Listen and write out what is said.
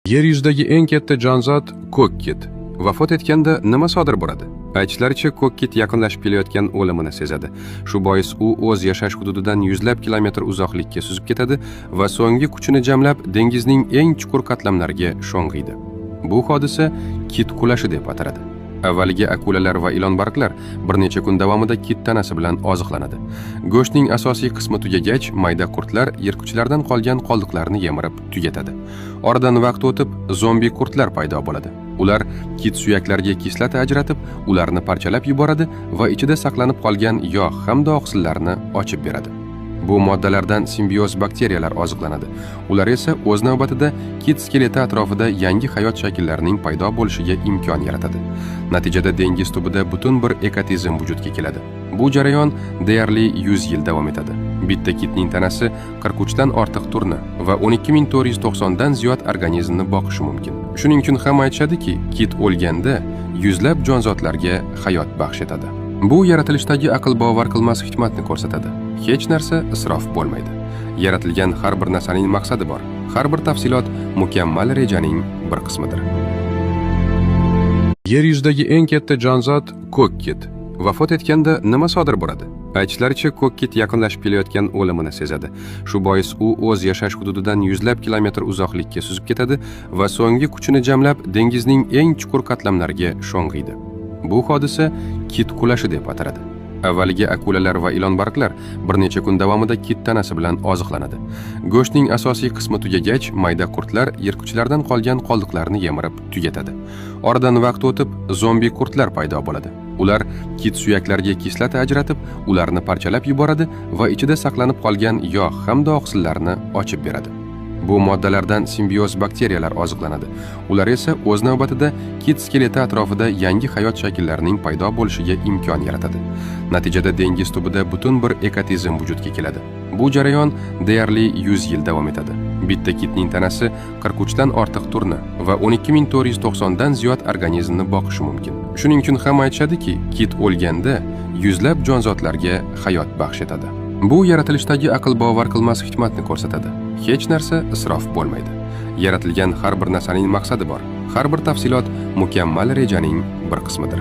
Yer yuzidagi eng katta jonzot ko'k kit vafot etganda nima sodir bo'ladi? Aytishlaricha, ko'k kit yaqinlashib kelayotgan o'limini sezadi. Shu bois u o'z yashash hududidan yuzlab kilometr uzoqlikka suzib ketadi va so'nggi kuchini jamlab, dengizning eng chuqur qatlamlariga sho'ng'iydi. Bu hodisa kit qulashi deb ataladi. Avvaliga akulalar va ilonbariqlar bir necha kun davomida kit tanasi bilan oziqlanadi. Go'shtning asosiy qismi tugagach, mayda qurtlar yirtqichlardan qolgan qoldiqlarni yemirib tugatadi. Oradan vaqt o'tib, zombi qurtlar paydo bo'ladi. Ular kit suyaklariga kislota ajratib, ularni parchalab yuboradi va ichida saqlanib qolgan yog' hamda oqsillarni ochib beradi. Bu moddalardan simbioz bakteriyalar oziqlanadi. Ular esa o'z navbatida kit skeleti atrofida yangi hayot shakllarining paydo bo'lishiga imkon yaratadi. Natijada dengiz tubida butun bir ekotizim vujudga keladi. Bu jarayon deyarli 100 yil davom etadi. Bitta kitning tanasi 43 dan ortiq turni va 12 490 dan ziyod organizmni boqishi mumkin. Shuning uchun ham aytishadiki, kit o'lganda yuzlab jonzotlarga hayot baxsh etadi. Bu yaratilishdagi aql bovar qilmas hikmatni ko'rsatadi. Hech narsa isrof bo'lmaydi. Yaratilgan har bir narsaning maqsadi bor. Har bir tafsilot mukammal rejaning bir qismidir. Yer yuzidagi eng katta jonzot ko'k kit vafot etganda nima sodir bo'ladi? Aytishlaricha, ko'k kit yaqinlashib kelayotgan o'limini sezadi. Shu bois u o'z yashash hududidan yuzlab kilometr uzoqlikka suzib ketadi va so'nggi kuchini jamlab, dengizning eng chuqur qatlamlariga sho'ng'iydi. Bu hodisa kit qulashi deb ataladi. Avvaliga akulalar va ilonbariqlar bir necha kun davomida kit tanasi bilan oziqlanadi. Go'shtning asosiy qismi tugagach, mayda qurtlar yirtqichlardan qolgan qoldiqlarni yemirib tugatadi. Oradan vaqt o'tib, zombi qurtlar paydo bo'ladi. Ular kit suyaklariga kislota ajratib, ularni parchalab yuboradi va ichida saqlanib qolgan yog' hamda oqsillarni ochib beradi. Bu moddalardan simbioz bakteriyalar oziqlanadi. Ular esa o'z navbatida kit skeleti atrofida yangi hayot shakllarining paydo bo'lishiga imkon yaratadi. Natijada dengiz tubida butun bir ekotizim vujudga keladi. Bu jarayon deyarli 100 yil davom etadi. Bitta kitning tanasi 43 dan ortiq turni va 12 490 dan ziyod organizmni boqishi mumkin. Shuning uchun ham aytishadiki, kit o'lganda yuzlab jonzotlarga hayot baxsh etadi. Bu yaratilishdagi aql bovar qilmas hikmatni ko'rsatadi. Hech narsa isrof bo'lmaydi. Yaratilgan har bir narsaning maqsadi bor. Har bir tafsilot mukammal rejaning bir qismidir.